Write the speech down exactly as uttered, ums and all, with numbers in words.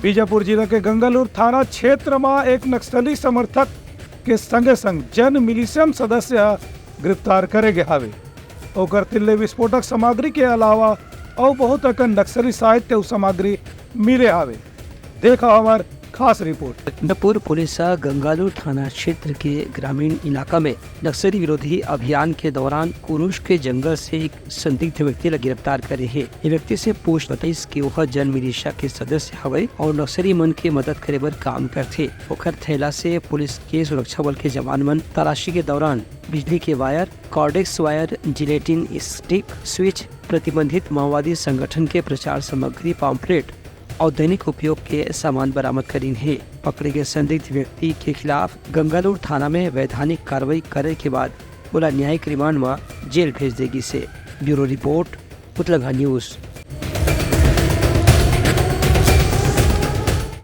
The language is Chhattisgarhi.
बीजापुर जिला के गंगालूर थाना क्षेत्र म एक नक्सली समर्थक के संगे संग जन मिलिशियन सदस्य ह गिरफ्तार करे गे हावे। ओकर तीर ले विस्फोटक सामग्री के अलावा अउ बहुत अकन नक्सली साहित्य अउ सामग्री मिले हावे। देखा हमर खास रिपोर्ट। गंगापुर पुलिस ह गंगालूर थाना क्षेत्र के ग्रामीण इलाका में नक्सली विरोधी अभियान के दौरान कुरुश के जंगल से एक संदिग्ध व्यक्ति ला गिरफ्तार करे हे। ये व्यक्ति से पूछ बताइस कि वह जन मिलिशिया के सदस्य हवय और नक्सली मन के मदद करे बर काम करथे। ओकर थैला से पुलिस के सुरक्षा बल के जवान मन तलाशी के दौरान बिजली के wire, Cordtex wire, gelatin stick, switch, प्रतिबंधित माओवादी संगठन के प्रचार सामग्री, पॉम्पलेट और दैनिक उपयोग के सामान बरामद करीन हे। पकड़े गए संदिग्ध व्यक्ति के खिलाफ गंगालूर थाना में वैधानिक कार्रवाई करे के बाद ओला न्यायिक रिमांड म जेल भेज दे गिस हे। Bureau report, Utlangha news.